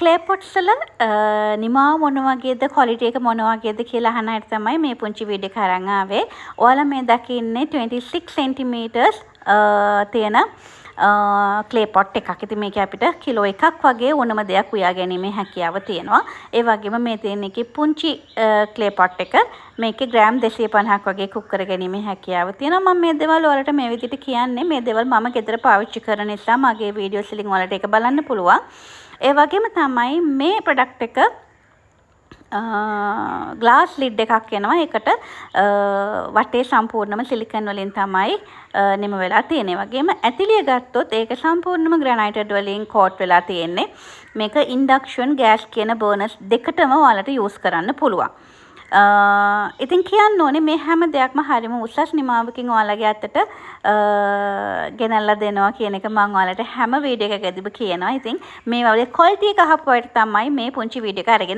Clay pots වල නිමාව මොන වගේද, ක්වොලිටි එක මොන වගේද කියලා අහන අයට තමයි මේ පුංචි වීඩියෝ එක අරන් ආවේ. ඔයාලා මේ දකින්නේ 26 සෙන්ටිමීටර්ස් තියෙන ක්ලේ පොට් එකක්. ඉතින් මේකේ අපිට කිලෝ 1ක් වගේ ඕනම දෙයක් උයා ගැනීමේ හැකියාව තියෙනවා. ඒ වගේම මේ තියෙන එකේ පුංචි ක්ලේ පොට් එක. මේකේ ග්‍රෑම් 250ක් වගේ කුක් කර ගැනීමේ හැකියාව තියෙනවා. මම මේ දේවල් ඔයාලට මේ විදිහට කියන්නේ මේ දේවල් මම ගෙදර පාවිච්චි කරන නිසා මගේ වීඩියෝස් වලින් ඔයාලට ඒක බලන්න පුළුවන්. ඒ වගේම තමයි මේ ප්‍රොඩක්ට් එක ග්ලාස් ලිඩ් එකක් එනවා. ඒකට වටේ සම්පූර්ණම සිලිකන් වලින් තමයි නිම වෙලා තියෙන්නේ. ඒ වගේම ඇතිලිය ගත්තොත් ඒක සම්පූර්ණම ග්‍රැනයිටඩ් වලින් කෝට් වෙලා තියෙන්නේ. මේක ඉන්ඩක්ෂන්, ගෑස් කියන බර්නර්ස් දෙකටම ඔයාලට යූස් කරන්න පුළුවන්. ඉතින් කියන්න ඕනේ මේ හැම දෙයක්ම හරිම උසස් නිමාවකින් ඔයාලගේ අතට ගෙනල්ලා දෙනවා කියන එක මං ඔයාලට හැම වීඩියෝ එකකදීම කියනවා. ඉතින් මේ වගේ ක්වොලිටි එක අහපු අයට තමයි මේ පුංචි වීඩියෝ එක අරගෙන